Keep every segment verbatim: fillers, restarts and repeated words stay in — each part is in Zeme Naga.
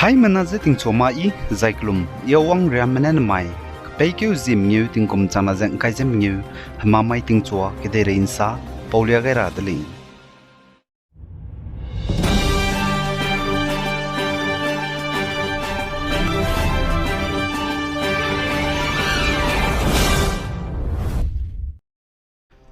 Haimena je tingchua ma i, zai kelum, i awang riamme ne nemai, kepeikeu zie mengeu tingkum changna ze ngkai ze mengeu, hemamai tingchua kedeirei nsa, paulia gai ra de lei.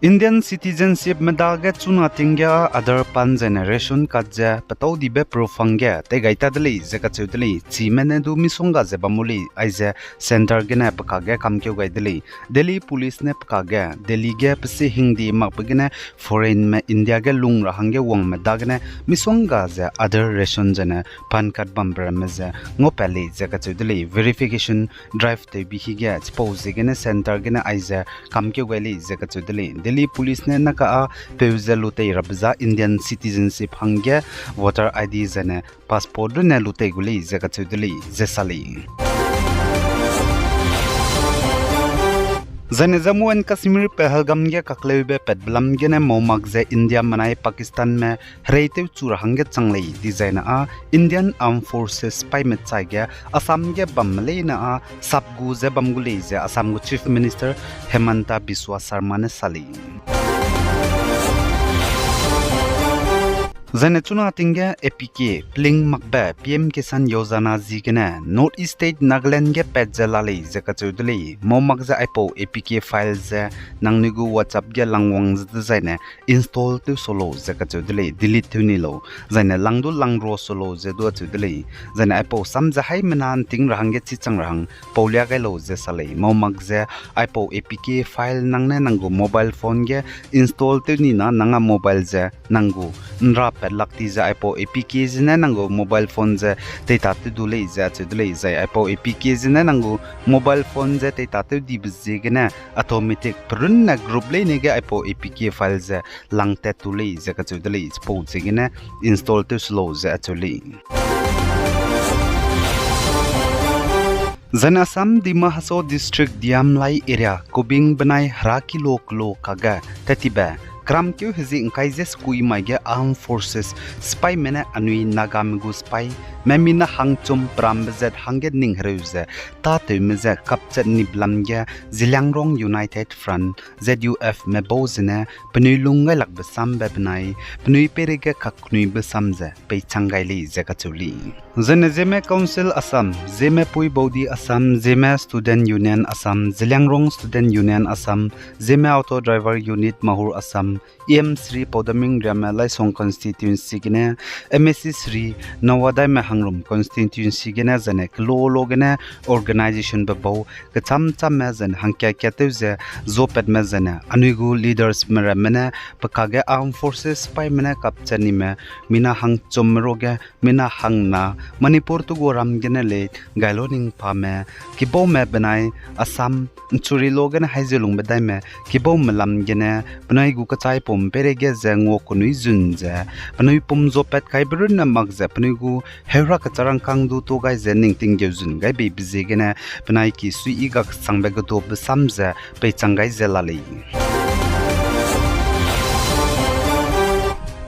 Indian citizenship medage chuna ting ge Aadhaar pan zaine ration card ze petau dibe proof hangge teigai ta de lei ze kacheu de lei. Chime ne du misongga ze bam u lei, aize centre gene pe kage kamkeu gai de lei. Delhi Police ne pe kage Delhi ge pesi hingdi makbe gene foreignme India ge lung ra hangge wangme dagene misongga ze Aadhaar ration zaine pan card bambe ramme ze ngaupat lei ze kacheu de lei. Verification drive tewbi hige chipau ziegene centre gene aize kamkeu gai lei ze kacheu de lei. Delhi Police ne naka â peu ze lutei rabe za Indian citizenship hangge voter I D zaine passport runne lutei gu lei ze kacheu de lei ze sa lei. Zaine Jammu and Kashmir Pahalgam ge kakleube patbe lam gene maumak ze India menai Pakistanme hereitew chu ra hangge chang lei dizaine â Indian Armed Forces sipaime chai ge Assam ge bamme leine â sap gu ze bam gu lei ze Assam gu Chief Minister Himanta Biswa Sarma ne sa lei. Zaine chuna ting ge A P K, peling makbe P M Kisan Yojana ziegene North East State Nagaland ge pat ze la lei ze kacheu de lei. Maumak ze aipau A P K file ze nangnui gu WhatsApp ge langwang ze dezaine install tew su lau ze kacheu de lei, delete tew ni lau. Zaine lang du lang ro su lau ze du acheu de lei. Zaine aipau sam ze haimena nting ra hangge chichang ra hang paulia gai lau ze sa lei. Maumak ze aipau A P K file nang ne nang gu mobile phone ge install tew ni na nang â mobile ze nang gu nra pat lak ti ze aipau A P K zene nang gu mobile phone ze teitatew du lei ze acheu de lei. Zai aipau A P K zene nang gu mobile phone ze teitatew dibe ziegene automatic perunne group leine ge aipau A P K file ze langtat tu lei ze kacheu de lei. Chipau ziegene install tew su lau ze acheu lei. Zaine Assam Dima Hasao District Diamlai area Kubing benai Hera kilo kelo kage tat tibe keramkeu hezi ngkai ze sekui mai ge Armed Forces sipaime ne anui Nagame gu sipai me mina hangchum perambe zat hangge ning hereu ze tâtewme ze kapchat nibe lam ge Zeliangrong United Front, Z U F me bau zene penui lung gailakbe sambe benai penui peireige kaknuibe sam ze peichang gai lei ze kacheu lei. Zaine Zeme Council Assam, Zeme Pui Baudi Assam, Zeme Student Union Assam, Zeliangrong Student Union Assam, Zeme Auto Driver Unit Mahur Assam, E M Shri Paudaming Riame Laisong Constituency gene, M A C Shri Nawadaime Hangrum Constituency gene zaine kelo lo gene organizationbe bau kecham chamme zaine hangkat kat tew ze zopatme zaine anui gu leadersme ramme ne pe kage Armed Forces sipaime ne kapchat nime mina hangchumme ruage mina hangna Manipur tugu ram gene lei Gailo Ningpame kibaume benai Assam nchuri lo gene haize lungbe daime kibaume lam gene penui gu kechaipum peireige ze ngua kunui zun ze penui pum zopat kaibe runne mak ze penui gu heura kecharangkang du tuâ gai ze ningting geu zun gai beibe ziegene penai ki suiyi ga kesangbe gedobe sam ze peichang gai ze la lei.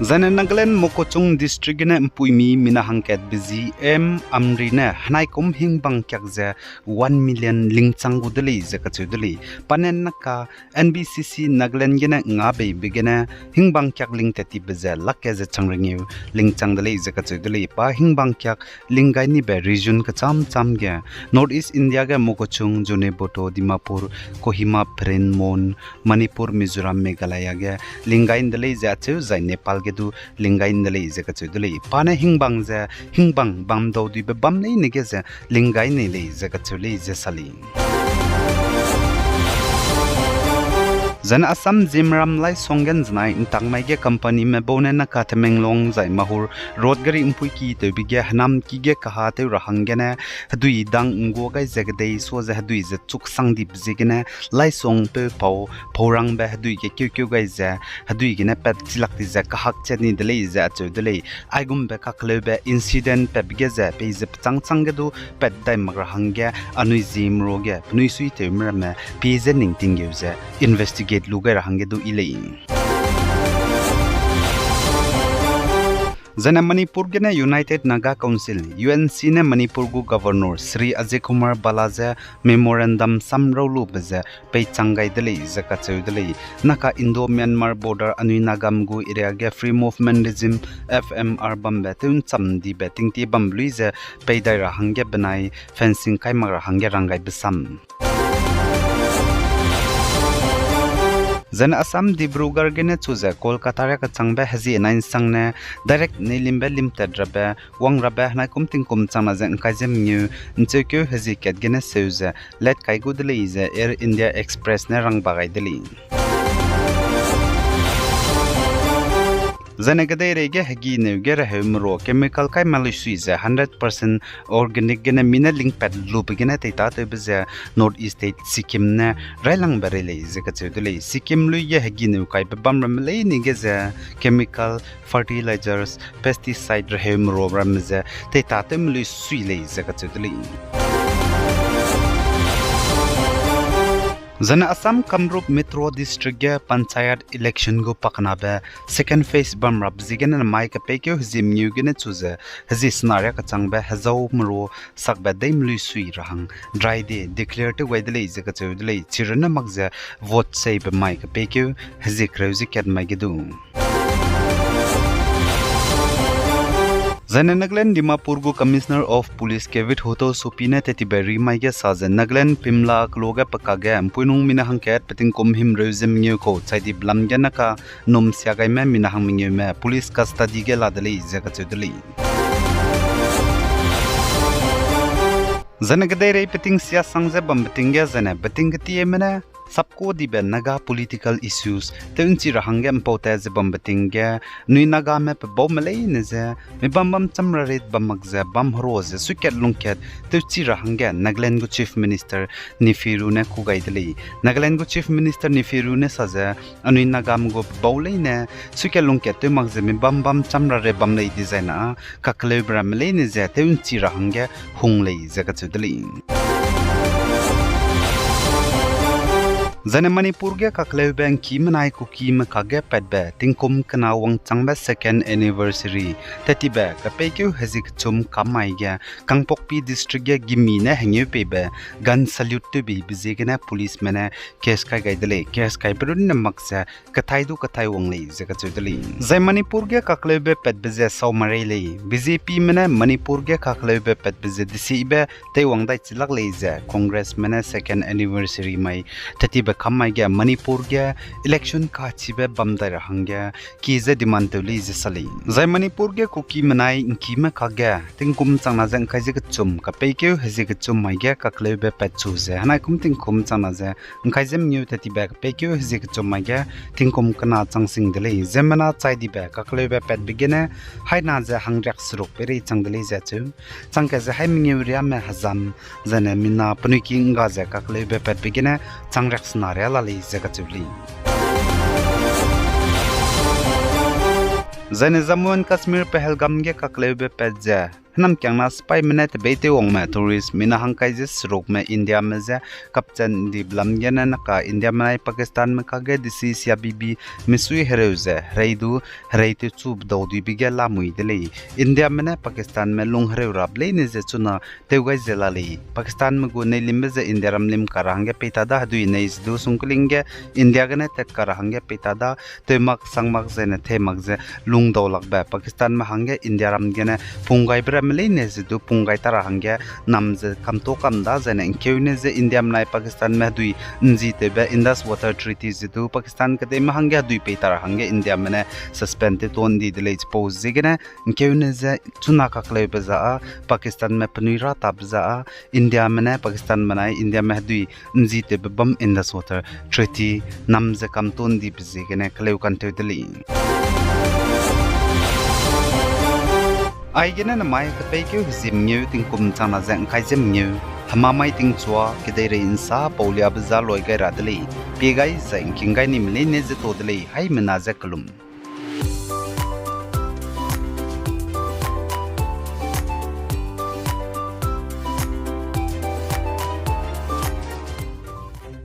Zaine Nagaland Mokokchung District gene mpuimi mina hangkatbe zi M Amri ne henaikum hingbang kiak ze one million lingchang gu de lei ze kacheu de lei. Pa ne naka N B C C Nagaland gene nga beibe gene hingbang kiak lingtat tibe ze lak ke ze chang rengeu lingchang de lei ze kacheu de lei. Pa hingbang kiak linggai nibe region kecham cham ge North East India ge Mokokchung, Zunheboto, Dimapur, Kohima, Peren, Mon, Manipur, Mizoram, Meghalaya ge linggai nde lei ze acheu zai Nepal ge du linggai nde lei ze kacheu de lei. Pa ne hingbang ze hingbang bamdau duibe bam leine ge ze linggai nei lei ze kacheu lei ze sa lei. Zaine Assam Zemiram Laisong ge nzenai ntakmai ge companyme bau ne naka Tamenglong zai Mahur road gari mpuiki tewbe ge henamki ge kaha tew ra hanggene hedui dang nggua gai ze kedei sua ze hedui ze chuksang dibe ziegene Laisong peu pau paurangbe hedui ge keukeu gai ze hedui gene pat chilak di ze kahak chat ni de lei ze acheu de lei. Aigumbe kakleube incident patbe ge ze peize pechângchâng ge du pat dai mak ra hangge anui zimro ge penui suitewme ramme pie ze ningting geu ze investigate lu gai ra hangge du yi lei. Zaine Manipur gene United Naga Council, U N C ne Manipur gu Governor Shri Ajay Kumar Bhalla ze memorandum sam rau lube ze peichang gai de lei ze kacheu de lei. Naka Indo-Myanmar border anui Nagam gu area ge Free Movement Regime, F M R bambe tew ncham dibe tingtie bambe lui ze peidai ra hangge benai fencing kai mak ra hangge rang gaibe sam. Zaine Assam Dibrugarh gene chu ze Kolkata ria kachangbe hezie nai nsangne direct neilimbe limtat rabe, wang rabe henai kum tingkum changna ze ngkai ze mengeu, ncheukeu hezie kat gene seu ze let kai gu de lei ze Air India Express ne rang ba gai de lei. Zaine kedeirei ge hegi neu ge reheu merua chemical kai ma lui sui ze hundred percent organic gene mi ne lingpat lube gene teita tewbe ze North East State Sikkim ne railangbe rei lei ze kacheu de lei. Sikkim lui ge hegi neu kaibe bam ramme leine ge ze chemical, fertilizers, pesticide reheu merua ramme ze teita tewme lui sui lei ze kacheu de lei. Zaine Assam Kamrup Metro District ge panchayat election gu pakenabe second phase bam rabe ziegene namai kepeikeu hezie mengeu gene chu ze hezie sena ria kachangbe hezau merua sakbe deime lui sui ra hang dry day declare tew gai de lei ze kacheu de lei. Chirunne mak ze vote seibe mai kepeikeu hezie kereu ze kat mai ge du. Zaine Nagaland Dimapur gu Commissioner of Police Kevit Hutto Sopi ne tetibe rimai ge sa ze Nagaland Pimla keloa ge pekage mpuinung mina hangkat petingkum himreu ze mengeu kau chai dibe lam ge naka num sia gaime mina hangmengeume police custody ge la de lei ze kacheu de lei. Zaine kedeirei peting sia sang ze bambe ting ge zaine peting ketieme ne sapku dibe Naga political issues tew nchi ra hangge mpau tat ze bambe ting ge, nui Nagame pebaume leine ze mibam bam cham ra rit bam mak ze bam herua ze suikat lungkat tewchi ra hangge Nagaland gu Chief Minister Neiphiu Rio ne ku gai de lei. Nagaland gu Chief Minister Neiphiu Rio ne sa ze, anui Nagame gu pebau leine suikat lungkat tew mak ze mibam bam cham ra rit bam lei dizai na, kakleube ramme leine ze tew nchi ra hangge hung lei ze kacheu de lei. Zaine Manipur ge kakleube ngki menai Kukime kakge patbe tingkum kena wangchangbe second anniversary tetibe kepeikeu hezie kechum kam mai ge Kangpokpi District ge gimi ne hengeu peibe gun salute tewbeibe ziegene policeme ne case kai gai de lei. Case kaibe runne mak ze kathai du kathai wang lei ze kacheu de lei. Zai Manipur ge kakleube patbe ze sau marei lei. B J Pme ne Manipur ge kakleube patbe ze desibe teiwang dai chilak lei ze Congressme ne second anniversary mai tetibe kam mai ge Manipur ge election kachibe bam dai ra hangge ki ze demand tew lei ze sa lei. Zai Manipur ge Kuki menai ngkime kakge tingkum changna ze ngkai ze kechum kapeikeu hezie kechum mai ge kakleube pat chu ze henai kum tingkum changna ze ngkai ze mengeu tetibe kapeikeu hezie kechum mai ge tingkum kena chang sing de lei. Ziemmena chai dibe kakleube patbe gene haina ze hangriak seruk peirei chang de lei ze cheu. Changkat ze hai mengeu riame hezam, zaine mina penui ki ngga ze kakleube patbe gene changriak sena ria la lei ze kacheu lei. Zaine Jammu and Kashmir Pahalgam ge kakleube pat ze hênamkiangna sipaime ne tebeitewwangme tourist mina hangkai ze serukme Indiame je kapchat ndibe lam gene naka Indiame nai Pakistanme kakge desi siabibi misui hereu ze herei du herei tewchube dauduibe ge lamui de lei. Indiame ne Pakistanme lung hereu rabe leine ze chuna tew gai ze la lei. Pakistanme gu neilimbe ze Indiaram lim ka ra hangge peita da hedui nei ze du sungkling ge India gene tat ka ra hangge peita da, tewmak sangmak zaine teimak ze lungdau lakbe Pakistanme hangge Indiaram gene punggaibe ramme leine ze du punggai ta ra hangge nam ze kamto kam da zaine ngkeune ze Indiame nai Pakistanme hedui nji tewbe Indus Water Treaty ze du Pakistan kedeime hangge hedui peita ra hangge Indiame ne suspend tew to ndi de lei chipau ziegene ngkeune ze chuna kakleube za â, Pakistanme penui râtabe za â, Indiame ne Pakistanme nai Indiame hedui nji tewbe bam Indus Water Treaty nam ze kamto ndibe ziegene keleu kantew de lei. Aigene namai kepeikeu hezim ngeu tingkum changna ze ngkai ze mengeu, hemamai tingchua kedeirei nsa pauliabe za loi gai ra de lei, pie gai zai ngking gai nime leine ze to de lei, haimena ze kelum.